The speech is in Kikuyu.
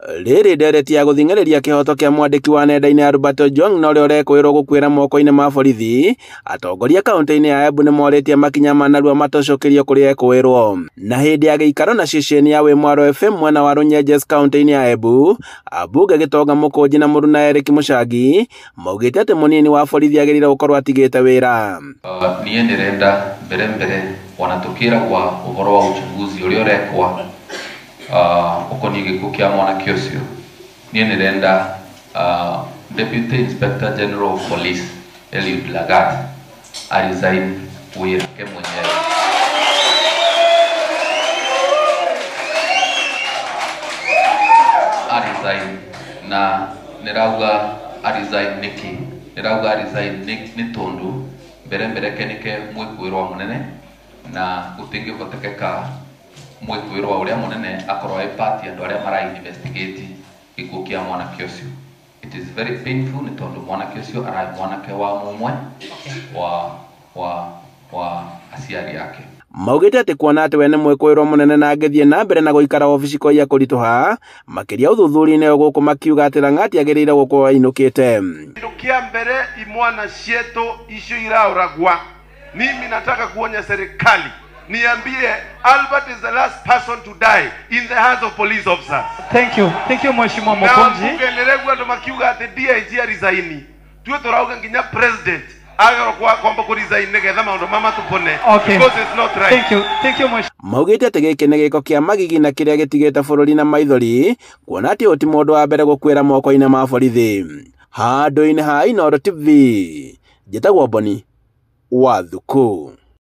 Rĩrĩ ndereti ya gũthing'ĩrĩria kĩhoto kĩa mwandĩki wa nenda-inĩ Albert Ojwang na ũrĩa ũrekũĩrwo gũkuĩra moko-inĩ ma borithi. Atongoria kaunti-inĩ ya Embu nĩmorĩtie makinya ma narua matocũkĩrio kũrĩ ekũĩrwo. Na hĩndĩ ya gĩikaro na ceceni ya Wĩmwaro FM mwena wa Runyenjes kaunti-inĩ ya Embu, ambunge Gĩtonga Mũkũnji na mũruna Eric Mũchangi maugĩte atĩ mũnini wa borithi agĩrĩire gũkorwo atigĩte wĩra. Niĩ ndĩrenda mbere mbere ona tũkĩragwa ũhoro wa uchunguzi ũrĩa ũrekwa ũkoniĩ gĩkuũ kĩa mwanake ũcio, niĩ ndĩrenda Deputy Inspector General of Police Eliud Lagat aresign wĩra ke mwenyewe. Aresign na nĩrauga aresign nĩkĩ? Nĩrauga aresign nĩ tondũ mbere mbere ke nĩke mwĩkũĩrwo mũnene na gũtingĩhotekeka mwĩkũĩrwo ũrĩa mũnene akorwo e part andũ arĩa mara investigate gĩkuũ kĩa mwanake ũcio. It is very painful nĩ tondũ mwanake ũcio ararĩ mwanake wa mũmwe wa aciari ake. Maugĩte atĩ kuona atĩ we nĩ mwĩkũĩrwo mũnene na angĩthiĩ na mbere na gũikara obici koia kũritũha makĩria ũthuthuria-inĩ ũyũ gũkũ makiuga atĩ Lang'at agĩrĩire gũkorwo ainũkĩte. Kĩndũ kĩa mbere imwana cietu icio iraũragwa, mimi nataka kuonya serikali niambie Albert is the last person to die in the hands of police officers. Thank you. Thank you Mheshimiwa Mokonji. Na mbunge andũ makiuga atĩ DIG arisaini. Tuwe tũrauga nginya president agero kwa kwamba ku resign nigetha maundu mama tupone. Okay. Because it's not right. Thank you. Thank you Mheshimiwa. Maugĩte atĩ gĩkĩ nĩ gĩko kĩa magigi na kĩrĩa gĩtigĩte bũrũri na maithori kuona atĩ ũyũ ti mũndũ wa mbere gũkuĩra moko-inĩ ma borithi. Handũ-inĩ ha Inooro TV, njĩtagwo Boni wa Thuku.